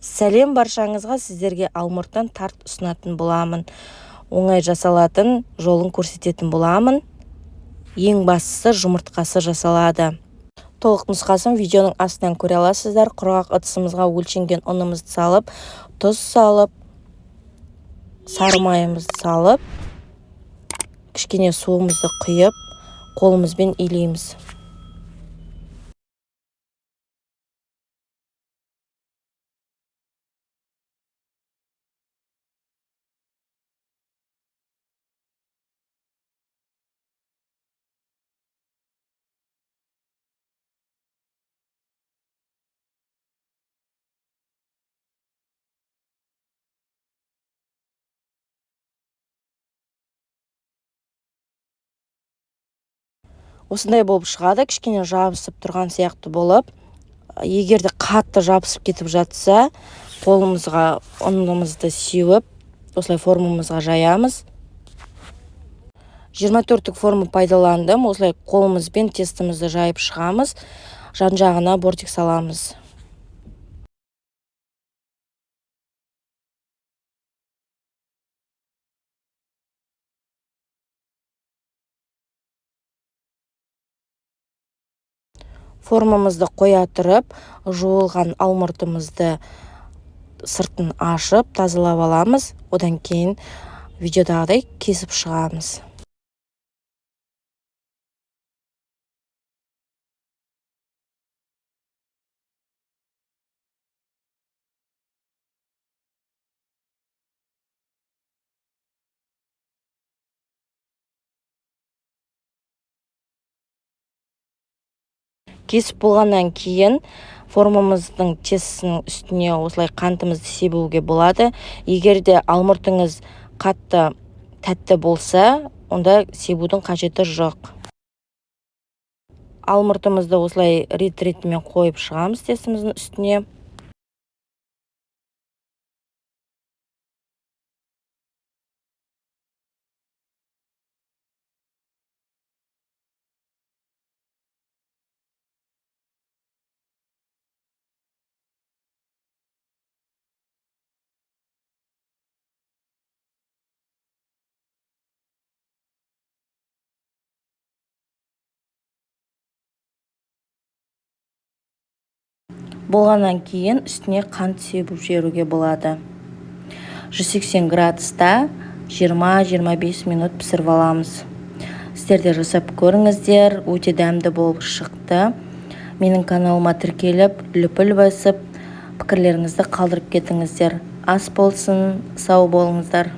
Сәлем баршаңызға, сіздерге алмұрттан тарт ұсынатын боламын. Оңай жасалатын жолын көрсететін боламын. Ең бастысы жұмыртқасы жасалады. Толық нұсқасын видеоның астынан көре аласыздар. Құрғақ ыдысымызға өлшенген ұнымызды салып, тұз салып, сары майымызды салып, кішкене суымызды құйып, қолымызбен илейміз. Осындай болып шығады, кішкене жабысып тұрған сияқты болып. Егер де қатты жабысып кетіп жатса, қолымызға ұнымызды сеуіп, осылай формамызға жаямыз. 24-тік форма пайдаландым. Осылай қолымызбен тестімізді жайып шығамыз. Жан-жағына бортик саламыз. Формамызды қоя тұрып, жуылған алмұртымызды сыртын ашып, тазалап аламыз. Одан кейін видеодағыдай кесіп шығамыз. Кесіп болғаннан кейін формамыздың тестісінің үстіне осылай қантымызды себуге болады. Егер де алмұртыңыз қатты тәтті болса, онда себудің қажеті жоқ. Алмұртымызды осылай рет-ретімен қойып шығамыз тестіміздің үстіне. Болғаннан кейін үстіне қант себіп жіберуге болады. 180 градуста 20-25 минут пісіріп аламыз. Сіздер де жасап көріңіздер, өте дәмді болып шықты. Менің каналыма тіркеліп, лүпіл басып, пікірлеріңізді қалдырып кетіңіздер. Ас болсын, сау болыңыздар.